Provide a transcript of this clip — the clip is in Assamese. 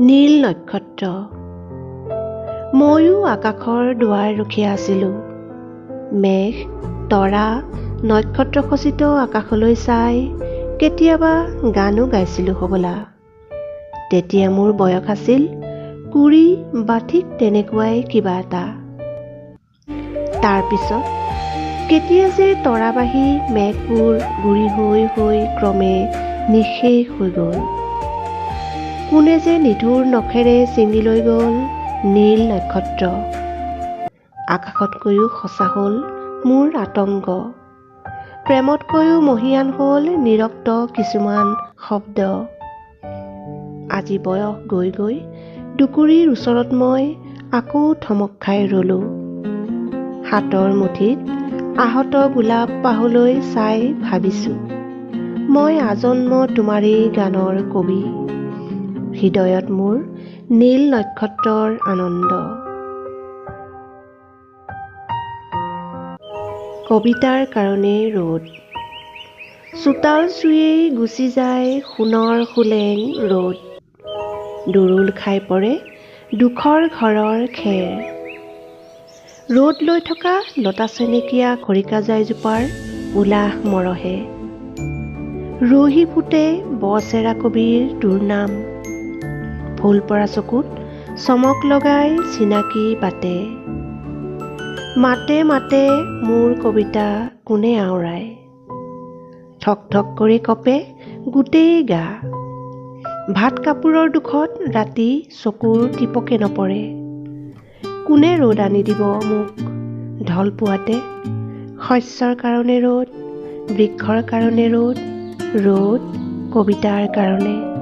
নীল নক্ষত্ৰ। ময়ো আকাশৰ দুৱাৰ ৰখীয়া আছিলোঁ। মেঘ, তৰা, নক্ষত্ৰখচিত আকাশলৈ চাই কেতিয়াবা গানো গাইছিলোঁ হ'বলা। তেতিয়া মোৰ বয়স আছিল 20 বা ঠিক তেনেকুৱাই কিবা এটা। তাৰপিছত কেতিয়া যে তৰাবাহী মেঘবোৰ গুৰি হৈ হৈ ক্ৰমে নিঃশেষ হৈ গ'ল। কোনে যে নিধুৰ নখেৰে ছিঙি লৈ গ'ল নীল নক্ষত্ৰ। আকাশতকৈও সঁচা হ'ল মোৰ আতংক। প্ৰেমতকৈও মহীয়ান হ'ল নিৰক্ত কিছুমান শব্দ। আজি বয়স গৈ গৈ দুকুৰিৰ ওচৰত মই আকৌ থমক খাই ৰ'লোঁ। হাতৰ মুঠিত আহত গোলাপ পাহলৈ চাই ভাবিছোঁ, মই আজন্ম তোমাৰেই গানৰ কবি। হৃদয়ত মোৰ নীল নক্ষত্ৰৰ আনন্দ। কবিতাৰ কাৰণে ৰ'দ। চোতাল চুয়েই গুচি যায় সোণৰ সোলেং ৰ'দ। দুৰুল খাই পৰে দুখৰ ঘৰৰ খেৰ। ৰ'দ লৈ থকা লতা চেনেকীয়া খৰিকাজাইজোপাৰ উলাহ মৰহে। ৰহি ফুটে বচেৰা কবিৰ দুৰ্নাম। ফুল পৰা চকুত চমক লগাই চিনাকি বাটে। মাতে মাতে মোৰ কবিতা কোনে আওৰায়। ঠক ঠক কৰি কঁপে গোটেই গা। ভাত কাপোৰৰ দুখত ৰাতি চকুৰ টিপকে নপৰে। কোনে ৰ'দ আনি দিব মোক ঢল পুৱাতে? শস্যৰ কাৰণে ৰ'দ, বৃক্ষৰ কাৰণে ৰ'দ, ৰ'দ কবিতাৰ কাৰণে।